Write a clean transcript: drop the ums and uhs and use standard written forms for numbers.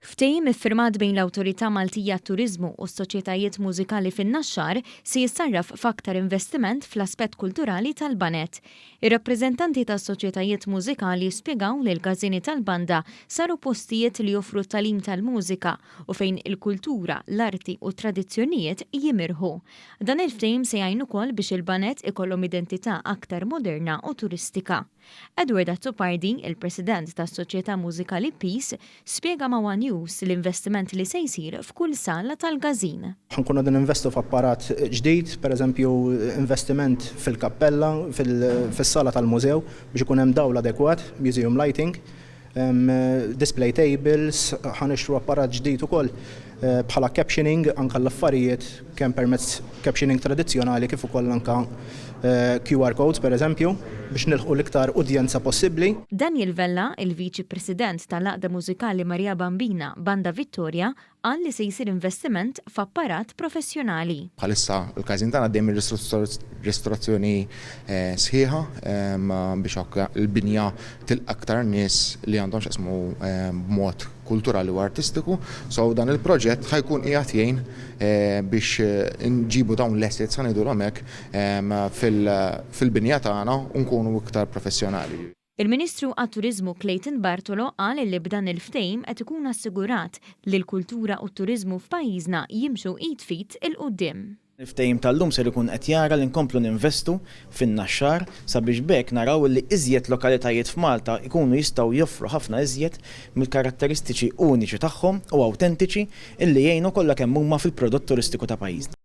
Ftehim iffirmat bejn l-Awtorità Maltija għat-Turiżmu u s-soċjetajiet mużikali fin-Naxxar se jissarraf f'aktar investiment fl-aspett kulturali tal-baned. Ir-rappreżentanti tas-soċjetajiet mużikali spjegaw li l-każini tal-banda saru postijiet li joffru t-tagħlim tal-mużika u fejn il-kultura, l-arti u t-tradizzjonijiet jimirħu. Dan il-ftehim se jgħin ukoll biex il-baned ikollhom identità aktar moderna u turistika. Edward Azzopardi, il-President tas-Soċjetà Mużikali Peace, spjega ma' one News l-investiment li se jsir f'kull sala tal-każin. Ħa nkunu qegħdin ninvestu f'apparat ġdid, pereżempju investiment fil-kappella, fis-sala tal-mużew biex ikun hemm dawl adekwat, museum lighting, display tables, ħa nixtru apparat ġdid ukoll bħala captioning anke l-affarijiet kemm permezz captioning tradizzjonali kif ukoll anke QR codes pereżempju biex nilħqu l-iktar udjenza possibbli. Daniel Vella, il-Viċi President tal-Għaqda Mużikali Maria Bambina, Banda Vittoria, qal li se jsir investiment f'apparat professjonali. Bħalissa l-każin tagħna għaddej minn ristorazzjoni sħiħa biex anke l-binja tilqa' aktar nies li għandhom x'jaqsmu b'mod kulturali u artistiku. So dan il-proġett ħa jkun qiegħed jgħin biex nġibu dawn l-assets ħa ngħidulhom hekk fil-binja tagħna u nkunu iktar professjonali. Il-Ministru għat-Turiżmu Clayton Bartolo qal li b'dan il-ftehim qed ikun assigurat li l-kultura u t-turiżmu f'pajjiżna jimxu id f'id 'il quddiem. Il-ftehim tal-lum ser ikun qed jara li nkomplu ninvestu fin-Naxxar sabiex b'hekk naraw li iżjed lokalitajiet f'Malta jkunu jistgħu joffru ħafna iżjed mill-karatteristiċi uniċi tagħhom u awtentiċi illi jgħinu kollha kemm huma fil-prodott turistiku ta' pajjiżna.